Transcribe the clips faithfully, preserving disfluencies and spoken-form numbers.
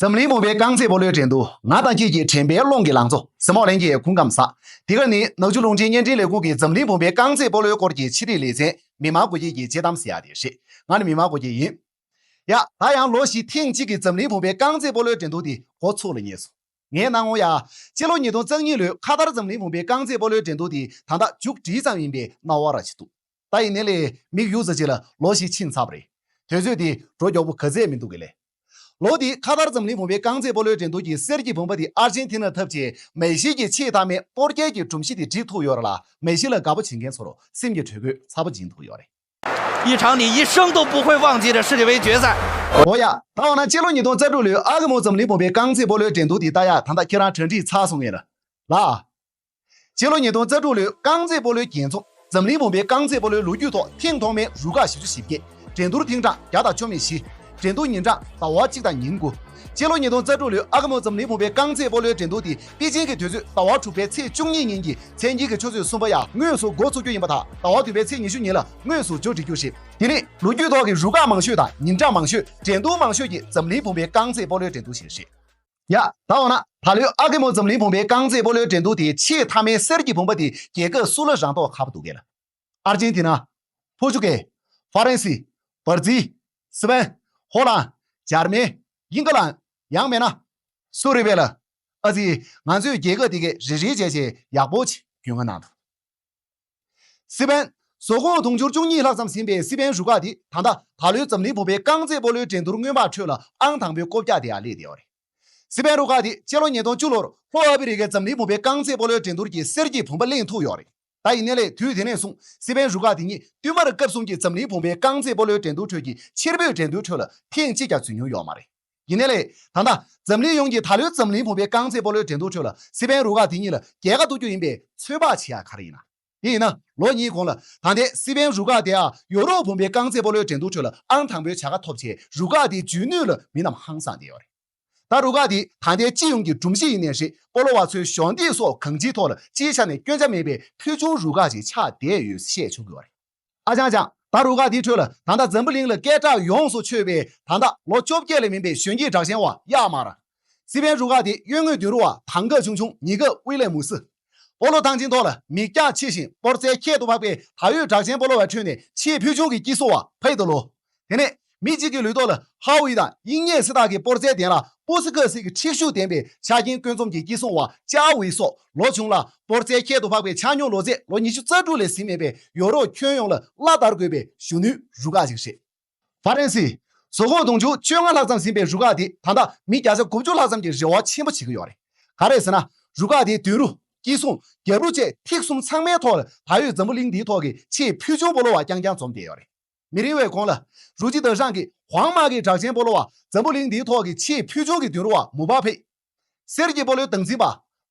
འཛམ་གླིང་བུམ་པའི་རྐང་རྩེད་སྤོ་ལོའི་འགྲན་བསྡུར། ང་དང་ཁྱེད་ཀྱི་དྲན་པའི་ཀློང་གི་ལང་ཚོ། གཟིགས་མོ་ལྷན་རྒྱས་སྐུ་ཁམས་བཟང་། འདི་ག་ནི་ནག་ཆུ་རླུང་འཕྲིན་བརྙན་འཕྲིན་ལས་ཁུངས་ཀྱི་འཛམ་གླིང་བུམ་པའི་རྐང་རྩེད་སྤོ་ལོའི་སྐོར་གྱི་ཕྱི་དྲིལ་ལེ་ཚན་མི་མང་སྒོ་འབྱེད་ཀྱི་དཔྱད་གཏམ་ཟེར་ཡག་དེ་རེད། ང་ནི་མི་མང་སྒོ་འབྱེད་ཡིན། ཡ། ད་ཡང་ལོ་བཞི་ཐེངས་གཅིག་གི་འཛམ་གླིང་བུམ་པའི་རྐང་རྩེད་སྤོ་ལོའི་འགྲན་བསྡུར་དེ་འགོ་ཚུགས་ལ་ཉེ་སོང་། ངས་གནང་ངོ་ཡ། སྤྱི་ལོ་ཉིས་སྟོང་རྩ་གཉིས་ལོའི་ཁ་ཐར་འཛམ་གླིང་བུམ་པའི་རྐང་རྩེད་སྤོ་ལོའི་འགྲན་བསྡུར་དེ་ད་ལྟ་མཇུག་སྒྲིལ་ཙམ་ཡིན་པའི་སྣང་བ་ར་ཅིག་འདུག། ད་ཡིན་ནའི་ལས་མིག་ཡུ་ཙ་ཅིག་ལ་ལོ་བཞི་ཕྱིན་ཚར་བ་རེད། དུས་ཚོད་དེ་འགྲོ་མགྱོགས་པོ་ག་ཚད་མི་འདུག་གི་ལས། ལོ་དེའི་ཁ་ཐར་འཛམ་གླིང་བུམ་པའི་རྐང་རྩེད་སྤོ་ལོའི་འགྲན་བསྡུར་གྱི་གསེར་གྱི་བུམ་པ་དེ་ཨར་ཇེན་ཐི་ན་འཐབ་ཆེད་མེ་ཤི་གྱི་ཆེས་མཐའ་མའི་སྤོར་རྒྱལ་གྱི་སྒྲོམ་གཞི་དེ་བསྒྲིགས་ཐུབ་ཡོད་རེད་ལ། མེ་ཤི་ལ་དགའ་པོ་བྱེད་མཁན་ཚོར་སེམས་ཀྱི་དྲོད་ཁོལ་ཚ་པོ་སྦྱིན་ཐུབ་ཡོད་རེད། 一场你一生都不会忘记的世界杯决赛。 འོ་ཡ། ད་འོ་ན་སྤྱི་ལོ་ཉིས་སྟོང་རྩ་དྲུག་ལོའི་ཨ་ཀི་མོ་འཛམ་གླིང་བུམ་པའི་རྐང་རྩེད་སྤོ་ལོའི་འགྲན་བསྡུར་དེ་ལྟ་ཡག་ད་ལྟ་ཁྱེད་རང་གྲ་སྒྲིག་ཚར་སོང་ངས་ལ། ལ། སྤྱི་ལོ་ཉིས་སྟོང་རྩ་དྲུག་ལོའི་རྐང་རྩེད་སྤོ་ལོའི་རྒྱལ་འཛོམས། འཛམ་གླིང་བུམ་པའི་རྐང་རྩེད་སྤོ་ལོའི་ལོ་རྒྱུས་ཐོག་ཐེངས་ཐོག་མའི་རུ་ཁག་བཞི་བཅུ་ཞེ་བརྒྱད། འགྲན་བསྡུར་ཐེངས་གྲངས་བརྒྱ་དང་བཅུ་མེད་བཞི། འགྲན་བསྡུར་ཉིན་གྲངས་ཟླ་བ་གཅིག་དང་ཉིན་དགུ། སྤྱི་ལོ་ཉིས་སྟོང་རྩ་དྲུག་ལོའི་ཨ་ཀ་མོ་འཛམ་གླིང་བུམ་པའི་རྐང་རྩེད་སྤོ་ལོའི་འགྲན་བསྡུར་དེ་པེ་ཅིང་གི་དུས་ཚོད་ཟླ་བ་དྲུག་པའི་ཚེས་བཅུ་གཉིས་ཉིན་གྱི་མཚན་དཀྱིལ་གྱི་ཆུ་ཚོད་གསུམ་པ་ཡར་དངོས་སུ་འགོ་ཚུགས་རྒྱུ་ཡིན་པ་དང་། ཟླ་བ་བདུན་པའི་ཚེས་ཉི་ཤུ་ཉིན་ལ་དངོས་སུ་མཇུག་སྒྲིལ་རྒྱུ་རེད། དེ་ནི་ལོ་རྒྱུས་ཐོག་གི་རུ་ཁག་མང་ཤོས་དང་ཉིན་གྲངས་མང་ཤོས། འགྲན་བསྡུར་མང་ཤོས་ཀྱི་འཛམ་གླིང་བུམ་པའི་རྐང་རྩེད་སྤོ་ལོའི་འགྲན་བསྡུར་ཞིག་རེད། ཡ། ད་འོ་ན་ད་ལོའི་ཨ་ཀེ་མོ་འཛམ་གླིང་བུམ་པའི་རྐང་རྩེད་སྤོ་ལོའི་འགྲན་བསྡུར་དེའི་ཆེས་མཐའ་མའི་གསེར་གྱི་བུམ་པ་དེ་རྒྱལ་ཁབ་སུ་ལ་རང་ཐོག་ཁ་པོ་འདུག་གས་ལ། ཨར་ཇེན་ཐི་ན། པོར་ཅུ་གལ། ཧྥ་རན་སི། བར་ཛིལ། སི་པན། ཧོ་ལན། འཇར་མན། དབྱིན་ཀ་ལན། ཡང་མིན་ན། སུ་རེད་པས་ལ། ཨ་ཙི། ང་ཚོས་རྒྱལ་ཁབ་དེ་གའི་རེ་རེ་བྱས་བྱས་ཡག་པོ་ཅིག་རྒྱུས་མངའ་གནང་འདུག། སི་པན། ཟོག་གོང་དུང་ཕྱུར་བཅུ་གཉིས་ལྷག་ཙམ་ཟིན་པའི་སི་པན་རུ་ཁག་དེ་ད་ལྟ་ད་ལོའི་འཛམ་གླིང་བུམ་པའི་རྐང་རྩེད་སྤོ་ལོའི་འགྲན་བསྡུར་མངོན་པ་ཁྲོད་ལ་ཨང་དང་པོའི་སྐོར་རྒྱག་དེ་ཡང་སླེབས་བསྡད་ཡོད་རེད། སི་པན་རུ་ཁག་དེ་སྤྱི་ལོ་ཉིས་སྟོང་བཅུ་ལོར་ལྷོ་ཨ་ཕི་རི་ཀའི་འཛམ་གླིང་བུམ་པའི་རྐང་རྩེད་སྤོ་ལོའི་འགྲན་བསྡུར་གྱི་གསེར་གྱི་བུམ་པ་བླངས་ཐུབ་ཡོད་རེད། ད་ཡིན་ནའི་ལས་དུས་དེ་ནས་བཟུང་སི་པན་རུ་ཁག་དེ་ཉིད་བསྟུད་མར་སྐབས་གསུམ་གྱི་འཛམ་གླིང་བུམ་པའི་རྐང་རྩེད་སྤོ་ལོའི་འགྲན་བསྡུར་ཁྲོད་ཀྱི་ཕྱིར་འབུད་འགྲན་བསྡུར་ཁྲོད་ལ་ཐེངས་གཅིག་ཀྱང་འཛུལ་མྱོང་ཡོད་མ་རེད། ཡིན་ནའི་ལས་ད་ལྟ་འཛམ་གླིང་ཡོངས་ཀྱི་ད་ལོའི་འཛམ་གླིང་བུམ་པའི་རྐང་རྩེད་སྤོ་ལོའི་འགྲན་བསྡུར་ཁྲོད་ལ་སི་པན་རུ་ཁག་དེ་ཉིད་ལ་རྒྱལ་ཁ་ཐོབ་རྒྱུ་ཡིན་པའི་ཚོད་དཔག་བྱེད་ཡག་ག་རེ་ཡིན་ན། དེ་ཡིན་ན་ལོ་གཉིས་གོང་ལ་ད་ལྟའི་སི་པན་རུ་ཁག་དེའང་ཡོ་རོབ་བུམ་པའི་རྐང་རྩེད་སྤོ་ལོའི་འགྲན་བསྡུར་ཁྲོད་ལ་ཨང་དང་པོའི་བྱ་དགའ་ཐོབ་ཆེད་རུ་ཁག་དེའི་འཇོན་ནུས་ལ་མི་རྣམས་ཧང་སངས་བསྡད་ཡོད་རེད། ད་རུ་ཁག་དེ་ད་ལྟའི་སྤྱི་ཡོངས་ཀྱི་སྒྲོམ་གཞི་ཡིན་ནའི་རེད། སྤོ་ལོ་བ་ཚོའི་གཞོགས་འདེགས་སོགས་གང་ཅིའི་ཐོག་ལ་སྤྱིའི་ཆ་ནས་སྐྱོན་ཆ་མེད་པའི་ཕུལ་བྱུང་རུ་ཁག་ཅིག་ཆགས་བསྡད་ཡོད་བཤད་ཆོག་གི་ཡོད་རེད། ཨ་ཅང་ཅང་། ད་རུ་ཁག་དེའི་ཁྲོད་ལ་ད་ལྟ་འཛམ་བུ་གླིང་ལ་སྐད་གྲགས་ཡོངས་སུ་ཆོད་པའི་ད་ལྟ་ལོ་བཅོ་བརྒྱད་ལས་མིན་པའི་གཞོན་སྐྱེས་གྲགས་ཅན་བ་ཡག་མར། སི་པན་རུ་ཁག་དེའི་གཡོན་ངོས་མདུན་རུ་བ་དང་ག་ཆུང་ཆུང་ཉི་ག་ཝི་ལེ་མུ་སི། སྤོ་ལོ་ཐང་ཆེན་ཐོག་ལ་མིག་རྒྱང་ཆེ་ཞིང་སྤོར་རྩལ་ཁྱད་དུ་འཕགས་པའི་ད་ཡོད་གྲགས་ཅན་སྤོ་ལོ་བའི་ཁྲོད་ནས་ཆེས་ཕུལ་བྱུང་གི་སྐྱིད་སྲུང་བ་ཕེ་ཏོ་ལོ། དེ་ནས་མི་གཅིག་གི་ལུས་ཐོག་ལ་ཧ་ཝི་དང་དབྱིག་གཉེན་སི་ཏཱ་གི་སྤོར་རྩལ་ལྡན་ལ་སྤུ་སི་ཁ་སི་གི་མཁྲེགས་ཤུགས་ལྡན་པའི་ཆ་རྐྱེན་བཀོད་འཛོམས་ཀྱི་སྐྱིད་སྲུང་བ་ཅའོ་ཝི་སོགས་ལོ་ཆུང་ལ་སྤོར་རྩལ་ཁྱད་དུ་འཕགས་པའི་ཆ་སྙོམས་ལོ་ཚད་ལོ་ཉི་ཤུ་རྩ་དྲུག་ལས་ཟིན་མེད་པའི་ཡོ་རོབ་ཁྱོན་ཡོངས་ལ་བླ་དར་དགོས་པའི་གཞོན་ནུའི་རུ་ཁག་ཅིག་རེད། ཧྥ་རན་སི། ཟོག་གོང་དུང་ཕྱུར་བཅོ་ལྔ་ལྷག་ཙམ་ཟིན་པའི་རུ་ཁག་དེ་ད་ལྟ་མི་བརྒྱ་ཆ་དགུ་བཅུ་ལྷག་ཙམ་གྱིས་རེ་བ་ཆེན་པོ་བྱེད་ཀྱི་ཡོད་རེད། ག་རེ་ཟེར་ན། རུ་ཁག་དེའི་མདུན་རུ། སྐྱིད་སྲུང་། རྒྱབ་རུ་བཅས་ཐིག་གསུམ་ཚང་མའི་ཐོག་ལ་ད་ཡོད་འཛམ་བུ་གླིང་འདིའི་ཐོག་གི་ཆེས་ཕུལ་བྱུང་སྤོ་ལོ་བ་རྐྱང་རྐྱང་འཛོམས་བསྡད་ཡོད་རེད། མི་རིང་བའི་གོང་ལ། རུ་ཅི་ཏེ་ཧྲང་གི་ཧུའང་མ་གི་གྲགས་ཅན་སྤོ་ལོ་བ་འཛམ་བུ་གླིང་འདིའི་ཐོག་གི་ཆེས་ཕུལ་བྱུང་གི་མདུན་རུ་བ་མུ་པ་ཕེ། གསེར་གྱི་སྤོ་ལོའི་སྟངས་འཛིན་པ།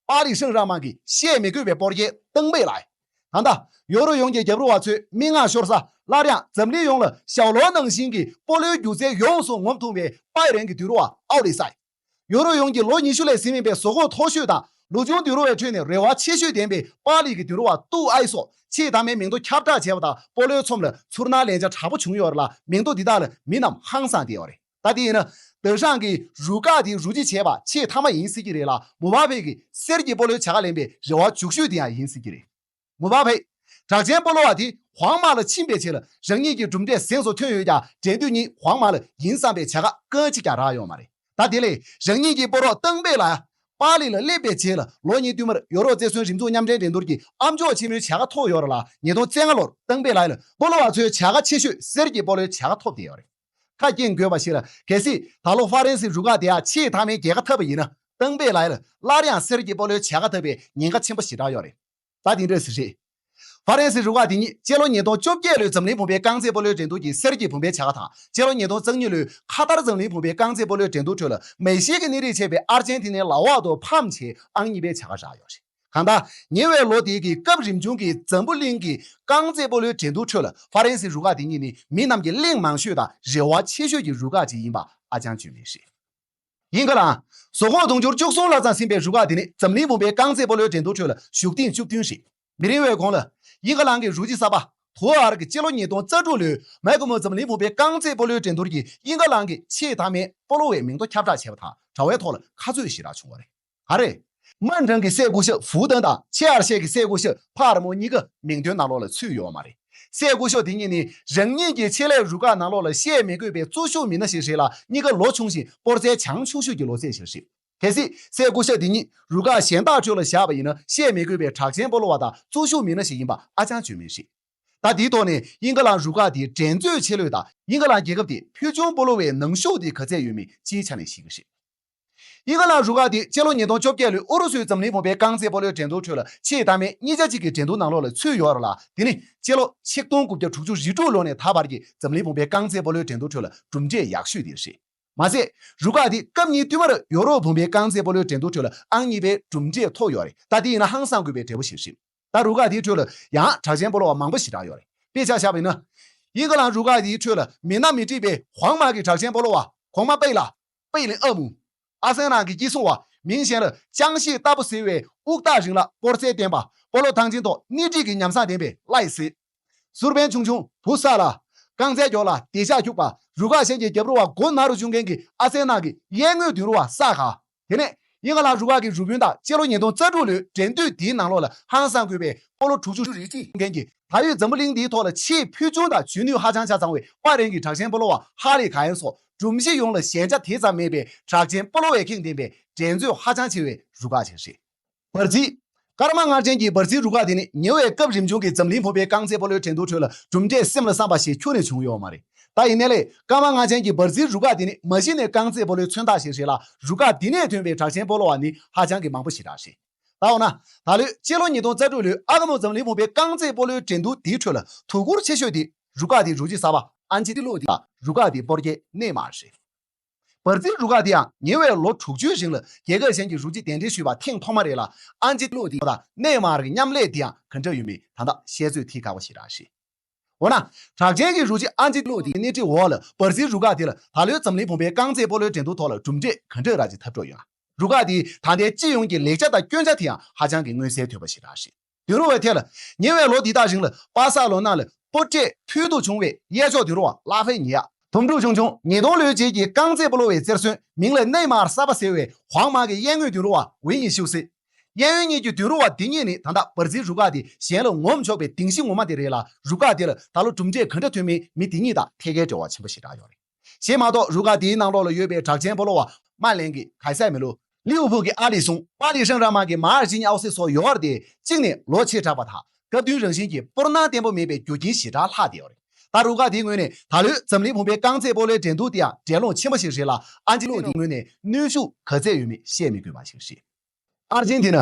པཱ་ལི་ཧྲེང་ར་མ་གི་བཤད་མི་དགོས་པའི་སྤོར་རྒྱལ་ཏེང་པེ་ལའེ། ད་ལྟ་ཡོ་རོབ་ཡོངས་ཀྱི་རྒྱབ་རུ་བ་ཚོའི་མིག་རྔ་ཤོར་ས། སླར་ཡང་འཛམ་གླིང་ཡོངས་ལ་ཞབས་ལོ་ནང་བཞིན་གྱི་སྤོ་ལོའི་སྒྱུ་རྩལ་ཡོངས་སུ་ངོམ་ཐུབ་པའི་པའི་རན་གྱི་མདུན་རུ་བ་ཨའོ་ལི་སའི། ཡོ་རོབ་ཡོངས་ཀྱི་ལོ་ཉི་ཤུ་ལས་ཟིན་མིན་པའི་ཟོག་གོང་མཐོ་ཤོས་དང་ལོ་ཆུང་མདུན་རུ་བའི་ཁྲོད་ནས་རེ་བ་ཆེ་ཤོས་ལྡན་པའི་པཱ་ལི་གི་མདུན་རུ་བ་ཏུའུ་ཨའི་སོགས་ཆེས་མཐའ་མའི་མིང་ཐོ་ཁྱབ་བསྒྲགས་བྱས་པ་དང་སྤོ་ལོའི་ཚོམས་ལ་ཚུར་སྣང་ལན་ཆ་དྲག་པོ་བྱུང་ཡོད་རེད་ལ། མིང་ཐོ་འདི་དག་ལ་མི་རྣམས་ཧང་སངས་བསྡད་ཡོད་རེད། ད་དེ་ཡིན་ན། ཏེ་ཧྲང་གི་རུ་ཁག་དེའི་རུ་ཅི་བྱས་པ་ཆེས་མཐའ་མ་ཡིན་སྲིད་ཀྱི་རེད་ལ། མུ་པ་ཕེ་གི་གསེར་གྱི་སྤོ་ལོའི་བྱ་དགའ་ལེན་པའི་རེ་བ་རྒྱུག་ཤོས་དེ་ཡང་ཡིན་སྲིད་ཀྱི་རེད། མུ་པ་ཕེ། གྲགས་ཅན་སྤོ་ལོ་བ་དེ་ཧུའང་མ་ལ་ཕྱིན་པའི་རྗེས་ལ་རང་ཉིད་ཀྱི་གྲུབ་འབྲས་གཟེངས་སུ་ཐོན་ཡོད་ཀྱང་འགྲན་དུས་ཉིད་ཧུའང་མ་ལ་ཡིན་བསམ་པའི་བྱ་དགའ་སྐད་ཅིག་ཀྱང་རག་ཡོད་མ་རེད། ད་དེ་ལས་རང་ཉིད་ཀྱི་སྤོ་རོགས་ཏེང་པེ་ལའེ་པཱ་ལི་ལ་སླེབས་པའི་རྗེས་ལ་ལོ་གཉིས་བསྟུད་མར་ཡོ་རོབ་རྩེད་མཚོན་རིམ་འཛུགས་མཉམ་འབྲེལ་འགྲན་བསྡུར་གྱི་ཨ་མཆོག་ཆེན་མོའི་བྱ་དགའ་ཐོབ་ཡོད་རེད་ལ། ཉིས་སྟོང་རྩ་ལྔ་ལོར་ཏེང་པེ་ལའེ་ལ་སྤོ་ལོ་བ་ཚོའི་བྱ་དགའ་ཆེ་ཤོས་གསེར་གྱི་སྤོ་ལོའི་བྱ་དགའ་ཐོབ་བསྡད་ཡོད་རེད། ཁ་སྐྱེངས་དགོས་པ་ཞིག་ལ། གལ་སྲིད་ད་ལོ་ཧྥ་རན་སིའི་རུ་ཁག་དེ་ཡང་ཆེས་མཐའ་མའི་རྒྱལ་ཁ་ཐོབ་པ་ཡིན་ན། ཏེང་པེ་ལའེ་ལ་སླར་ཡང་གསེར་གྱི་སྤོ་ལོའི་བྱ་དགའ་ཐོབ་པའི་ཉེན་ཁ་ཆེན་པོ་ཞེ་དྲག་ཡོད་རེད། ད་དེ་འདྲ་ཞིག་རེད། ཧྥ་རན་སིའི་རུ་ཁག་དེ་ཉིད་སྤྱི་ལོ་ཉིས་སྟོང་བཅོ་བརྒྱད་ལོའི་འཛམ་གླིང་བུམ་པའི་རྐང་རྩེད་སྤོ་ལོའི་འགྲན་བསྡུར་གྱི་གསེར་གྱི་བུམ་པའི་བྱ་དགའ་དང་། སྤྱི་ལོ་ཉིས་སྟོང་རྩ་གཉིས་ལོའི་ཁ་ཐར་འཛམ་གླིང་བུམ་པའི་རྐང་རྩེད་སྤོ་ལོའི་འགྲན་བསྡུར་ཁྲོད་ལ་མེ་ཤི་གི་སྣེ་ཁྲིད་བྱས་པའི་ཨར་ཇེན་ཐི་ནའི་ལག་འོག་ཏུ་ཕམ་བྱས་ཨང་གཉིས་པའི་བྱ་དགའ་བཞག་ཡོད་རེད། གང་ལྟར། ཉེ་བའི་ལོ་དེའི་གི་སྐབས་རིམ་བྱུང་གི་འཛམ་བུ་གླིང་གི་རྐང་རྩེད་སྤོ་ལོའི་འགྲན་བསྡུར་ཁྲོད་ལ་ཧྥ་རན་སིའི་རུ་ཁག་དེ་གཉིས་ནི་མི་རྣམས་ཀྱིས་གླེང་མང་ཤོས་དང་རེ་བ་ཆེ་ཤོས་ཀྱི་རུ་ཁག་ཅིག་ཡིན་པ་ཨ་ཅང་བརྗོད་མེད་རེད། དབྱིན་ཁ་ལན། ཟོག་གོང་དུང་ཕྱུར་བཅུ་གསུམ་ལྷག་ཙམ་ཟིན་པའི་རུ་ཁག་དེ་ནི་འཛམ་གླིང་བུམ་པའི་རྐང་རྩེད་སྤོ་ལོའི་འགྲན་བསྡུར་ཁྲོད་ལ་ཞུགས་ཐེངས་བཅུ་བདུན་རེད། མི་རིང་བའི་གོང་ལ། དབྱིན་ཁ་ལན་གྱི་རུ་ཅི་གསར་པ། དུ་ཨར་གྱིས་སྤྱི་ལོ་ཉིས་སྟོང་རྩ་དྲུག་ལོའི་མཱ་ཀུ་མུ་འཛམ་གླིང་བུམ་པའི་རྐང་རྩེད་སྤོ་ལོའི་འགྲན་བསྡུར་གྱིས་དབྱིན་ཀ་ལན་གྱི་ཆེས་མཐའ་མའི་སྤོ་ལོ་བའི་མིང་ཐོ་ཁྱབ་བསྒྲགས་བྱས་པ་དང་དྲ་བའི་ཐོག་ལ་ཁ་ཚོད་ཞེ་དྲག་བྱུང་བ་རེད། ག་རེ། མན་ཁྲང་གི་སའེ་ཀུ་ཤོ་ཧྥུའུ་ཏན་དང་ཆེ་ཨར་ཤེ་གི་སའེ་ཀུ་ཤོ་ཕ་ཨར་མོ་གཉིས་ཀ་མིང་ཐོའི་ནང་ལོགས་ལ་ཚུད་ཡོད་མ་རེད། སའེ་ཀུ་ཤོ་དེ་གཉིས་ནི་རང་ཉིད་ཀྱི་ཆེད་ལས་རུ་ཁག་ནང་ལོགས་ལ་བཤད་མི་དགོས་པའི་གཙོ་ཤུགས་མི་སྣ་ཞིག་རེད་ལ། གཉིས་ཀ་ལོ་ཆུང་ཞིང་སྤོར་རྩལ་བྱང་ཆུང་ཤོས་ཀྱི་ལོ་ཚད་ཞིག་རེད། གལ་སྲིད་སའེ་ཀུ་ཤོ་དེ་གཉིས་རུ་ཁག་གཞན་དག་ཁྲོད་ལ་བཞག་པ་ཡིན་ན། བཤད་མི་དགོས་པའི་གྲགས་ཅན་སྤོ་ལོ་བ་དང་གཙོ་ཤུགས་མི་སྣ་ཞིག་ཡིན་པ་ཨ་ཅང་བརྗོད་མེད་རེད། ད་དེའི་ཐོག་ནས་དབྱིན་ཀ་ལན་རུ་ཁག་དེའི་འགྲན་རྩོད་ཆེ་ལོས་དང་། དབྱིན་ཀ་ལན་རྒྱལ་ཁབ་དེའི་ཕུལ་བྱུང་སྤོ་ལོ་བའི་ནང་ཤུགས་དེ་ག་ཚད་ཡོད་མེད་སྤྱིའི་ཆ་ནས་ཤེས་ཀྱི་རེད། དབྱིན་ཀ་ལན་རུ་ཁག་དེ་སྤྱི་ལོ་ཉིས་སྟོང་བཅོ་བརྒྱད་ལོའི་ཨུ་རུ་སུའི་འཛམ་གླིང་བུམ་པའི་རྐང་རྩེད་སྤོ་ལོའི་འགྲན་བསྡུར་ཁྲོད་ལ་ཆེས་མཐའ་མའི་གཉིས་ཆ་གཅིག་གི་འགྲན་བསྡུར་ནང་ལོགས་ལ་ཚུད་ཡོད་རེད་ལ། དེ་ནི་སྤྱི་ལོ་ཆིག་སྟོང་དགུ་བརྒྱ་དྲུག་ཅུ་རེ་དྲུག་ལོ་ནས་ད་བར་གྱི་འཛམ་གླིང་བུམ་པའི་རྐང་རྩེད་སྤོ་ལོའི་འགྲན་བསྡུར་ཁྲོད་ལ་གྲུབ་འབྲས་ཡག་ཤོས་དེ་རེད། མ་ཟད། རུ་ཁག་དེ་སྐབས་གཉིས་བསྟུད་མར་ཡོ་རོབ་བུམ་པའི་རྐང་རྩེད་སྤོ་ལོའི་འགྲན་བསྡུར་ཁྲོད་ལ་ཨང་གཉིས་པའི་གྲུབ་འབྲས་ཐོབ་ཡོད་རེད། ད་དེ་ཡིན་ན་ཧང་སང་དགོས་པའི་འབྲས་བུ་ཞིག་རེད། ད་རུ་ཁག་དེའི་ཁྲོད་ལ་ཡང་གྲགས་ཅན་སྤོ་ལོ་བ་མང་པོ་ཞེ་དྲག་ཡོད་རེད། དཔེ་ཆ་བཞག་པ་ཡིན་ན། དབྱིན་ཀ་ལན་རུ་ཁག་དེའི་ཁྲོད་ལ་མིང་ན་མི་བྲིས་པའི་ཧོང་མ་གི་གྲགས་ཅན་སྤོ་ལོ་བ་གོང་མ་པེ་ལ། པེ་ལིན་ཨ་མུ། ཨ་སན་ནང་གི་སྐྱིད་སྲུང་བ་མིང་གཞན་ལ་ཅང་ཤེས་ལྟ་བུ་ཟེར་བའི་དབུགས་ཐག་རིང་ལ་སྤོར་རྩལ་ལྡན་པ། སྤོ་ལོ་ཐང་ཆེན་ཐོག་སྣེ་ཁྲིད་ཀྱི་ཉམས་བཟང་ལྡན་པའི་ལའི་སི། ཟུར་འབེན་ཆུང་ཆུང་བུ་ས་ལ། རྐང་རྩལ་མགྱོགས་ལ་དེ་ཤག་འཁྱུག་པ། རུ་ཁག་གཞན་གྱི་རྒྱབ་རུ་བ་མགོ་ན་རུ་ཆུང་མཁན་གྱི་ཨ་སན་ནང་གི་གཡས་ངོས་མདུན་རུ་བ་ས་ག། དེ་ནས་དབྱིན་ཀ་ལན་རུ་ཁག་གི་རུ་དཔོན་དང་སྤྱི་ལོ་ཉིས་སྟོང་རྩ་དྲུག་ལོའི་འགྲན་བསྡུར་འདིའི་ནང་ལོགས་ལ་ཧང་སང་དགོས་པའི་སྤོ་ལོ་དྲུག་ཅུ་རེ་གཅིག་མཁན་གྱི་ད་ཡོད་འཛམ་བུ་གླིང་འདིའི་ཐོག་ལ་ཆེས་ཕུལ་བྱུང་དང་འཇོན་ནུས་ཧ་ཅང་ཆ་ཚང་བའི་པ་རེན་གྱི་གྲགས་ཅན་སྤོ་ལོ་བ་ཧ་ལི་ག་ཡན་སོགས་སྒྲོམ་གཞི་ཡོངས་ལ་ཞན་ཆ་དེ་ཙམ་མེད་པའི་གྲགས་ཅན་སྤོ་ལོ་བས་ཁེངས་ལྡན་པའི་འགྲན་རྩོད་ཧ་ཅང་ཆེ་བའི་རུ་ཁག་ཅིག་རེད། འབར་རྩིས། སྐར་མ་མངར་ཅན་གྱི་འབར་རྩིས་རུ་ཁག་དེ་ནི་ཉེ་བའི་སྐབས་རིམ་བྱུང་གི་འཛམ་གླིང་བུམ་པའི་རྐང་རྩེད་སྤོ་ལོའི་འགྲན་བསྡུར་ཁྲོད་ལ་གྲུབ་འབྲས་སེམས་ལ་བསམ་པ་ཞིག་ཁྱོན་ནས་བྱུང་ཡོད་མ་རེད། ད་ཡིན་ནའི་ལས་སྐར་མ་མངར་ཅན་གྱི་འབར་རྩིས་རུ་ཁག་དེ་ནི་མ་གཞི་ནས་རྐང་རྩེད་སྤོ་ལོའི་མཚོན་རྟགས་ཤིག་རེད་ལ། རུ་ཁག་འདི་ནས་ཐོན་པའི་གྲགས་ཅན་སྤོ་ལོ་བ་ནི་ཧ་ཅང་གི་མང་པོ་ཞེ་དྲག་རེད། ད་འོ་ན། ད་ལོའི་སྤྱི་ལོ་ཉིས་སྟོང་རྩ་དྲུག་ལོའི་ཨ་ཀ་མོ་འཛམ་གླིང་བུམ་པའི་རྐང་རྩེད་སྤོ་ལོའི་འགྲན་བསྡུར་འདིའི་ཁྲོད་ལ་དོ་ཁུར་ཆེ་ཤོས་དེ་རུ་ཁག་དེའི་རུ་ཆེན་གསར་པ་ཨན་ཅི་ལོ་ཏི་དང་རུ་ཁག་དེའི་སྤོར་རྒྱལ་ནེ་མར་རེད། འབར་རྩིས་རུ་ཁག་དེ་ཡང་ཉེ་བའི་ལོ་དྲུག་ཅུའི་རིང་ལ་རྒྱལ་ཁབ་གཞན་གྱི་རུ་ཆེན་གདན་འདྲེན་ཞུས་པ་ཐེངས་ཐོག་མ་རེད་ལ། ཨན་ཅི་ལོ་ཏི་དང་ནེ་མར་གྱི་མཉམ་ལས་དེ་ཡང་ག་འདྲ་ཡོད་མེད་ད་ལྟ་བཤད་ཚོད་ཐིག་ཁག་པོ་ཞིག་རང་རེད། འོ་ན། གྲགས་ཅན་གྱི་རུ་ཆེན་ཨན་ཅི་ལོ་ཏིའི་སྣེ་ཁྲིད་འོག་ལ་འབར་རྩིས་རུ་ཁག་དེ་ལ་ད་ལོའི་འཛམ་གླིང་བུམ་པའི་རྐང་རྩེད་སྤོ་ལོའི་འགྲན་བསྡུར་ཐོག་ལ་གྲུབ་འབྲས་ག་འདྲ་རག་ཅིག་ཐོབ་འགྲོ་ཡོད། རུ་ཁག་དེའི་ད་ལྟའི་སྤྱི་ཡོངས་ཀྱི་ལེགས་ཆ་དང་སྐྱོན་ཆ་དེ་ཡང་ཧ་ཅང་གི་མངོན་གསལ་དོད་པ་ཞིག་རང་རེད། དུད་འགྲོ་བའི་ཐད་ལ། ཉེ་བའི་ལོ་འདི་དག་རིང་ལ་པ་སག་ལོ་ནང་ལ་སྤོ་ཊའི་ཕུལ་དུ་བྱུང་བའི་གཡས་ཕྱོགས་དུད་འགྲོ་བ་ལ་ཧྥེ་ཉེ་ཡ། དུམ་དྲུག་ཆུང་ཆུང་ཉིས་སྟོང་ལོའི་རྗེས་ཀྱི་རྐང་རྩེད་སྤོ་ལོ་བའི་རྩེར་སོན་མིང་ལ་ནེ་མར་གསར་པ་ཟེར་བའི་ཧོང་མ་གི་གཡས་ངོས་དུད་འགྲོ་བ་ཝེ་ཉི་ཤུ་སི། གཡས་གཡོན་གཉིས་ཀྱི་དུད་འགྲོ་བ་འདི་གཉིས་ནི་ད་ལྟ་འབར་རྩིས་རུ་ཁག་དེ་གཞན་ལ་ངོམ་ཆོག་པའི་གདིང་གཞི་ངོ་མ་དེ་རེད་ལ། རུ་ཁག་དེ་ལ་ད་ལོ་གྲུབ་འབྲས་ག་འདྲ་ཐོན་མིན་མི་འདི་གཉིས་དང་ཐད་ཀའི་འབྲེལ་བ་ཆེན་པོ་ཞེ་དྲག་ཡོད་རེད། བྱས་མ་གཏོགས་རུ་ཁག་དེའི་ནང་ལོགས་ལ་ཡོད་པའི་གྲགས་ཅན་སྤོ་ལོ་བ་མ་ལན་གྱི་གྷ་སའི་མེ་ལོ། ལིའུ་ཕུག་གི་ཨ་ལི་སུང་། པ་རི་ཧྲེང་ར་མ་གི་མ་ཨར་ཇི་ཉི་ཨའོ་སི་སོགས་ཡོད་རེད་དེ། གཅིག་ནས་ལོ་ཆེ་དྲགས་པ་དང་སྐབས་བསྟུན་རང་བཞིན་གྱི་སྤོར་སྣང་བརྟན་པོ་མེད་པའི་རྒྱུ་རྐྱེན་ཞེ་དྲག་ལྷག་བསྡད་ཡོད་རེད། ད་རུ་ཁག་དེའི་ངོས་ནས་ད་ལོའི་འཛམ་གླིང་བུམ་པའི་རྐང་རྩེད་སྤོ་ལོའི་འགྲན་བསྡུར་དེ་ཡང་འགྲན་སློང་ཆེན་པོ་ཞིག་རེད་ལ། ཨན་ཅི་ལོ་དེའི་ངོས་ནས་གནོན་ཤུགས་ག་ཚད་ཡོད་མེད་བཤད་མི་དགོས་པ་ཞིག་རེད། ཨར་ཇེན་ཏི་ན།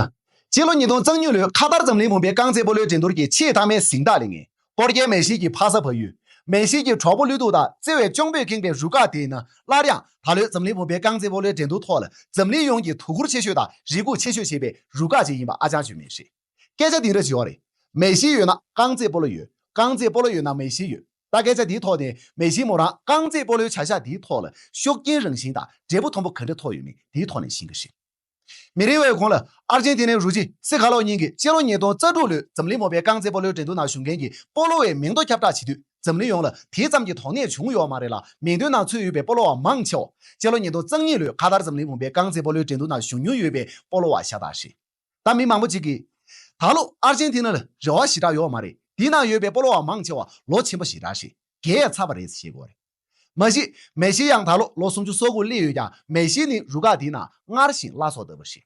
སྤྱི་ལོ་ཉིས་སྟོང་རྩ་གཉིས་ལོའི་ཁ་ཐར་འཛམ་གླིང་བུམ་པའི་རྐང་རྩེད་སྤོ་ལོའི་འགྲན་བསྡུར་གྱི་ཆེས་མཐའ་མའི་གཟེངས་རྟགས་ལེན་མཁན། སྤོར་རྒྱལ་མེ་ཤི་གི་ཕ་ས་བལ་ཡུལ། མེ་ཤི་གི་གྲོགས་པོ་བློ་སྡུག་དང་བརྩེ་བའི་གཅོང་པོས་ཁེངས་པའི་རུ་ཁག་དེ་ཡིན་ན། སླར་ཡང་ད་ལོའི་འཛམ་གླིང་བུམ་པའི་རྐང་རྩེད་སྤོ་ལོའི་འགྲན་བསྡུར་ཐོག་ལ་འཛམ་གླིང་ཡོངས་ཀྱིས་དོ་ཁུར་ཆེ་ཤོས་དང་རེ་སྒུག་ཆེ་ཤོས་བྱེད་པའི་རུ་ཁག་ཅིག་ཡིན་པ་ཨ་ཅང་བརྗོད་མེད་རེད། སྐད་ཆ་འདི་འདྲ་ཞིག་ཡོད་རེད། མེ་ཤི་ཡོད་ན་རྐང་རྩེད་སྤོ་ལོ་ཡོད། རྐང་རྩེད་སྤོ་ལོ་ཡོད་ན་མེ་ཤི་ཡོད། ད་སྐད་ཆ་འདིའི་ཐོག་ནས་མེ་ཤི་མོ་རང་རྐང་རྩེད་སྤོ་ལོའི་བྱ་གཞག་འདིའི་ཐོག་ལ་ཤུགས་རྐྱེན་རང་བཞིན་དང་འབྲས་བུ་མཐོན་པོ་ག་འདྲ་ཐོབ་ཡོད་མེད་འདིའི་ཐོག་ནས་ཤེས་ཀྱི་རེད། མི་རིང་བའི་གོང་ལ་ཨར་ཇེན་ཏི་ནའི་རུ་ཆེན་སི་ཁ་ལོ་གཉིས་ཀྱིས་སྤྱི་ལོ་ཉིས་སྟོང་རྩ་དྲུག་ལོའི་འཛམ་གླིང་བུམ་པའི་རྐང་རྩེད་སྤོ་ལོའི་འགྲན་བསྡུར་ནང་ཞུགས་མཁན་གྱི་སྤོ་ལོ་བའི་མིང་ཐོ་ཁྱབ་བསྒྲགས་བྱེད་དུས། འཛམ་གླིང་ཡོངས་ལ་དེ་ཙམ་གྱི་དོགས་གནད་བྱུང་ཡོད་མ་རེད་ལ། མིང་ཐོའི་ནང་ཚུད་ཡོད་པའི་སྤོ་ལོ་བ་མང་ཆེ་བ་སྤྱི་ལོ་ཉིས་སྟོང་རྩ་གཉིས་ལོའི་ཁ་ཐར་འཛམ་གླིང་བུམ་པའི་རྐང་རྩེད་སྤོ་ལོའི་འགྲན་བསྡུར་ནང་ཞུགས་མྱོང་ཡོད་པའི་སྤོ་ལོ་བ་ཤ་སྟག་རེད། ད་མི་མང་པོ་ཅིག་གིས། ད་ལོ་ཨར་ཇེན་ཏི་ན་ལ་རེ་བ་ཞེ་དྲག་ཡོད་མ་རེད། འདི་ནང་ཡོད་པའི་སྤོ་ལོ་བ་མང་ཆེ་བ་ལོ་ཆེན་པོ་ཞེ་དྲག་རེད། རྒས་ཡ་ཚར་བ་རེད་ཟེར་གྱི་ཡོད་རེད། མ་གཞི་མེ་ཤི་ཡང་ད་ལོ་ལོ་སུམ་ཅུ་སོ་དགུ་སླེབས་ཡོད་ཀྱང་། མེ་ཤི་ནི་རུ་ཁག་འདིའི་ནང་སྔར་བཞིན་བླ་སྲོག་ལྟ་བུ་རེད།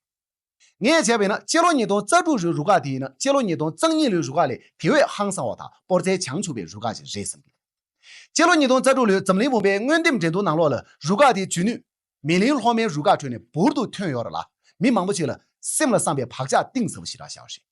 ངས་བྱས་པ་ཡིན་ན་སྤྱི་ལོ་ཉིས་སྟོང་རྩ་དྲུག་ལོའི་རུ་ཁག་དེ་ཡིན་ན་སྤྱི་ལོ་ཉིས་སྟོང་རྩ་གཉིས་ལོའི་རུ་ཁག་ལས་དེ་བས་ཧང་སང་བ་དང་སྤོར་རྩལ་བྱང་ཆུབ་པའི་རུ་ཁག་ཅིག་རེད་བསམ་གྱི། སྤྱི་ལོ་ཉིས་སྟོང་རྩ་དྲུག་ལོའི་འཛམ་གླིང་བུམ་པའི་སྔོན་འདེམས་འགྲན་བསྡུར་ནང་ལོགས་ལ་རུ་ཁག་དེའི་འཇོན་ནུས། མེ་གླིང་གློག་མེའི་རུ་ཁག་ཁྲོད་ནས་འབུར་དུ་ཐོན་ཡོད་རེད་ལ། མི་མང་པོ་ཞིག་ལ་སེམས་ལ་བསམ་པའི་བག་ཆགས་གཏིང་ཟབ་པོ་ཞིག་རག་བཞག་པ་རེད།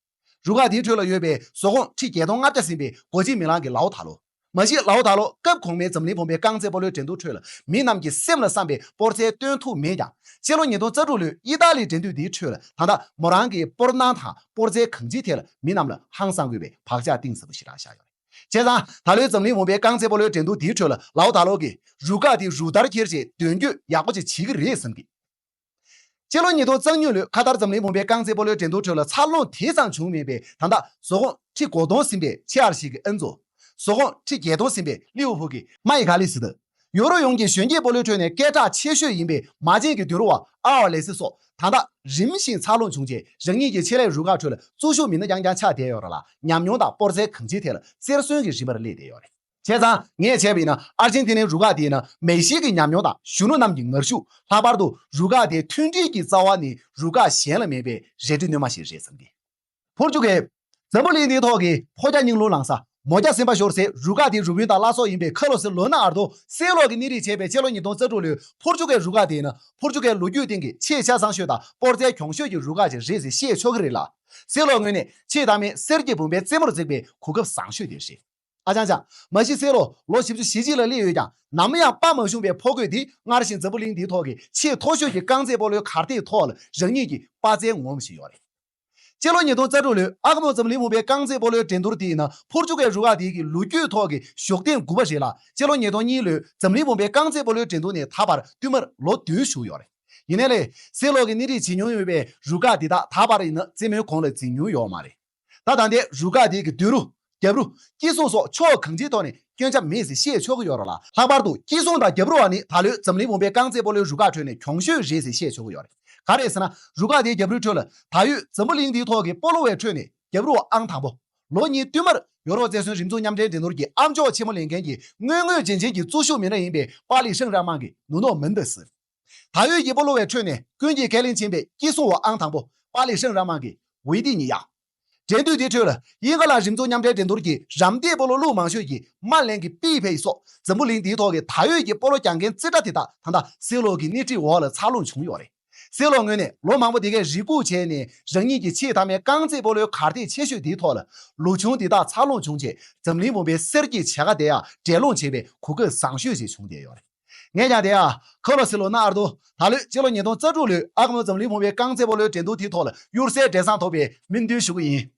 རུ་ཁག་དེའི་ཁྲོད་ལ་ཡོད་པའི་བཟོ་ཁོངས་ཁྲི་བརྒྱད་སྟོང་ལྔ་བརྒྱ་ཟིན་པའི་སྒོ་འབྱེད་མི་ལང་གི་ལའོ་ཐ་ལོ། མ་གཞི་ལའོ་ཐ་ལོ་སྐབས་གོང་མའི་འཛམ་གླིང་བུམ་པའི་རྐང་རྩེད་སྤོ་ལོའི་འགྲན་བསྡུར་ཁྲོད་ལ་མི་རྣམས་ཀྱིས་སེམས་ལ་བསམ་པའི་སྤོར་རྩལ་སྟོན་ཐུབ་མེད་ཀྱང་། སྤྱི་ལོ་ཉིས་སྟོང་རྩ་དྲུག་ལོའི་ཨི་ཏཱ་ལིའི་འགྲན་བསྡུར་འདིའི་ཁྲོད་ལ་ད་ལྟ་མོ་རང་གི་སྤོར་སྣང་དང་སྤོར་རྩལ་གང་ཅིའི་ཐད་ལ་མི་རྣམས་ལ་ཧང་སང་དགོས་པའི་བག་ཆགས་གཏིང་ཟབ་པོ་ཞིག་རག་བཞག་ཡོད་རེད། བྱས་ཙང་ད་ལོའི་འཛམ་གླིང་བུམ་པའི་རྐང་རྩེད་སྤོ་ལོའི་འགྲན་བསྡུར་འདིའི་ཁྲོད་ལ་ལའོ་ཐ་ལོ་གིས་རུ་ཁག་དེ་རུ་སྟར་འཁྱེར་རྗེས་མདུན་སྐྱོད་ཡག་པོ་ཅིག་བྱེད་ཀྱི་རེད་བསམ་གི། སྤྱི་ལོ་ཉིས་སྟོང་རྩ་གཉིས་ལོའི་ཁ་ཐར་འཛམ་གླིང་བུམ་པའི་རྐང་རྩེད་སྤོ་ལོའི་འགྲན་བསྡུར་ཁྲོད་ལ་འཚར་ལོངས་དེ་ཙམ་བྱུང་མེད་པའི་ད་ལྟ་བཟོ་ཁོངས་ཁྲི་གོ་སྟོང་ཟིན་པའི་ཆེ་ཨར་ཤི་གི་ཨན་ཛོ། བཟོ་ཁོངས་ཁྲི་བརྒྱད་སྟོང་ཟིན་པའི་ལིའུ་ཕུ་གི་མ་ཡི་ག་ལི་སི་ཏུ། ཡོ་རོབ་ཡོངས་ཀྱི་གཞོན་སྐྱེས་སྤོ་ལོའི་ཁྲོད་ནས་སྐད་གྲགས་ཆེ་ཤོས་ཡིན་པའི་མ་ཆེན་གྱི་དུད་འགྲོ་བ་ཨ་ཝ་ལེ་སི་སོགས་ད་ལྟ་རིམ་བཞིན་འཚར་ལོངས་བྱུང་རྗེས་རང་ཉིད་ཀྱི་ཆེད་ལས་རུ་ཁག་ཁྲོད་ལ་གཙོ་ཤུགས་མི་སྣ་རྐྱང་རྐྱང་ཆགས་བསྡད་ཡོད་རེད་ལ། ཉམས་མྱོང་དང་སྤོར་རྩལ་གང་ཅིའི་ཐད་ལ་རྩེར་སོན་གྱི་རིམ་པར་སླེབས་བསྡད་ཡོད་རེད། བྱས་ཙང་ངས་བྱས་པ་ཡིན་ན་ཨར་ཇེན་ཐི་ནའི་རུ་ཁག་དེ་ཡིན་ན་མེ་ཤི་གི་ཉམས་མྱོང་དང་གཞོན་ནུ་རྣམས་ཀྱི་ངར་ཤུགས། ལྷག་པར་དུ་རུ་ཁག་དེའི་མཐུན་སྒྲིལ་གྱི་རྩ་བ་ནི་རུ་ཁག་གཞན་ལ་མེད་པའི་རལ་གྲི་སྣོན་མ་ཞིག་རེད་བསམ་གི། ཕོར་ཅུ་གལ། འཛམ་བུ་གླིང་འདིའི་ཐོག་གི་ཕོ་རྒྱ་རྙིང་ལུགས་ལངས་ས། མོ་རྒྱ་སེམས་དཔའ་ཤོར་སའི་རུ་ཁག་དེའི་རུ་དཔོན་དང་བླ་སྲོག་ཡིན་པའི་ཁ་ལོ་སི་ལོ་ན་ཨར་དོ་སེ་ལོ་གིས་སྣེ་ཁྲིད་བྱས་པའི་སྤྱི་ལོ་ཉིས་སྟོང་རྩ་དྲུག་ལོའི་ཕོར་ཅུ་གལ་རུ་རྒྱུད་སྟེང་གི་ཆེས་ཆ་ཚང་ཤོས་དང་སྤོར་རྩལ་གྱོང་ཤོས་ཀྱི་རུ་ཁག་ཅིག་རེད་ཟེར་བཤད་ཆོག་གི་རེད་ལ། སེ་ལོ་ངོས་ནས་ཆེས་མཐའ་མའི་གསེར་གྱི་བུམ་པའི་རྩེ་མོར་འཛེགས་པའི་གོ་སྐབས་བཟང་ཤོས་དེ་རེད། ཨ་ཅང་ཅང་། མ་གཞི་སེ་ལོ་ལོ་བཞི་བཅུ་ཞེ་གཅིག་ལ་སླེབས་ཡོད་ཀྱང་ནམ་ཡང་དཔའ་མ་ཞུམ་པའི་ཕོ་རྒོད་འདིས་སྔར་བཞིན་འཛམ་བུ་གླིང་འདིའི་ཐོག་གི་ཆེས་མཐོ་ཤོས་ཀྱི་རྐང་རྩེད་སྤོ་ལོའི་གར་སྟེགས་ཐོག་ལ་རང་ཉིད་ཀྱི་དཔའ་རྩལ་ངོམ་བཞིན་ཡོད་རེད། སྤྱི་ལོ་ཉིས་སྟོང་རྩ་དྲུག་ལོའི་ཨ་ཁ་མོ་འཛམ་གླིང་བུམ་པའི་རྐང་རྩེད་སྤོ་ལོའི་འགྲན་བསྡུར་དེ་ཡིན་ན་ཕོར་ཅུ་གལ་རུ་ཁག་དེའི་གི་ལོ་རྒྱུས་ཐོག་གི་ཞུགས་ཐེངས་དགུ་པ་རེད་ལ། སྤྱི་ལོ་ཉིས་སྟོང་གཉིས་ལོའི་འཛམ་གླིང་བུམ་པའི་རྐང་རྩེད་སྤོ་ལོའི་འགྲན་བསྡུར་ནས་ད་བར་བསྟུད་མར་ལོ་བདུན་ཞུགས་ཡོད་རེད། ཡིན་ནའི་ལས་སེ་ལོ་གིས་སྣེ་ཁྲིད་བྱེད་མྱོང་ཡོད་པའི་རུ་ཁག་འདི་དག་ད་བར་ཡིན་ན་རྩེད་མོའི་གོང་ལ་འཛུལ་མྱོང་ཡོད་མ་རེད། ད་ད་ལྟའི་རུ་ཁག་དེ་གི་མདུན་རུ། རྒྱབ་རུ། སྐྱིད་སྲུང་སོགས་ཕྱོགས་གང་ཅིའི་ཐོག་ནས་སྐྱོན་ཆ་མེད་ཟེར་བཤད་ཆོག་གི་ཡོད་རེད་ལ། ལྷག་པར་དུ་སྐྱིད་སྲུང་དང་རྒྱབ་རུ་བ་ནི་ད་ལོའི་འཛམ་གླིང་བུམ་པའི་རྐང་རྩེད་སྤོ་ལོའི་རུ་ཁག་ཁྲོད་ནས་གྱོང་ཤོས་རེད་ཟེར་བཤད་ཆོག་གི་ཡོད་རེད། ག་རེ་ཟེར་ན། རུ་ཁག་དེའི་རྒྱབ་རུའི་ཁྲོད་ལ་ད་ཡོད་འཛམ་བུ་གླིང་འདིའི་ཐོག་གི་སྤོ་ལོ་བའི་ཁྲོད་ནས་རྒྱབ་རུ་བ་ཨང་དང་པོ། ལོ་གཉིས་བསྟུད་མར་ཡོ་རོབ་རྩེར་སོན་རིམ་འཛུགས་མཉམ་འབྲེལ་འགྲན་བསྡུར་གྱི་ཨ་མཆོག་ཆེན་མོ་ལེན་མཁན་གྱི་དངོས་དངོས་རྗེན་ཅན་གྱི་གཙོ་ཤུགས་མི་སྣ་ཡིན་པའི་པཱ་ལི་ཧྲེང་ར་མང་གི་ནུ་ནོ་མན་དེ་སི། ད་ཡོད་ཀྱི་སྤོ་ལོ་བའི་ཁྲོད་ནས་ཀུན་གྱིས་ཁས་ལེན་བྱེད་པའི་སྐྱིད་སྲུང་བ་ཨང་དང་པོ་པཱ་ལི་ཧྲེང་ར་མང་གི་ཝེ་ཏི་ཉི་ཡ། འགྲན་བསྡུར་དེའི་ཁྲོད་ལ་དབྱིན་ཁ་ལ་རིམ་འཛུགས་མཉམ་འབྲེལ་འགྲན་བསྡུར་གྱི་རམ་འདེགས་སྤོ་ལོ་ལུག་མང་ཤོས་ཀྱི་མ་ལན་གྱི་པི་ཕེ་ཡི་སོགས་འཛམ་བུ་གླིང་འདིའི་ཐོག་གི་ད་ཡོད་ཀྱི་སྤོ་ལོ་རྒྱག་མཁན་རྩེ་གྲས་དེ་དག་ད་ལྟ་སེ་ལོ་གི་སྣེ་ཁྲིད་འོག་ལ་འཚར་ལོངས་བྱུང་ཡོད་རེད། སེ་ལོ་ངོས་ནས་ལོ་མང་པོ་དེ་གའི་རེ་སྒུག་བྱས་ནས་རང་ཉིད་ཀྱི་ཆེས་མཐའ་མའི་རྐང་རྩེད་སྤོ་ལོའི་གར་སྟེགས་ཆེ་ཤོས་དེའི་ཐོག་ལ་ལོ་ཆུང་དེ་དག་འཚར་ལོངས་བྱུང་རྗེས་འཛམ་གླིང་བུམ་པའི་གསེར་གྱི་བྱ་དགའ་དེ་ཡང་འགྲན་སློང་བྱེད་པའི་གོ་སྐབས་བཟང་ཤོས་ཤིག་བྱུང་བསྡད་ཡོད་རེད། ངས་ཀྱང་དེ་ཡང་ཁོ་ལོ་སི་ལོ་ན་ཨར་དོ་ད་ལོའི་སྤྱི་ལོ་ཉིས་སྟོང་རྩ་དྲུག་ལོའི་ཨ་ཁ་མོ་འཛམ་གླིང་བུམ་པའི་རྐང་རྩེད་སྤོ་ལོའི་འགྲན་བསྡུར་དེའི་ཐོག་ལ་གཡུར་ཟའི་འབྲས་བཟང་ཐོབ་པའི་སྨོན་འདུན་ཞུ་གི་ཡིན།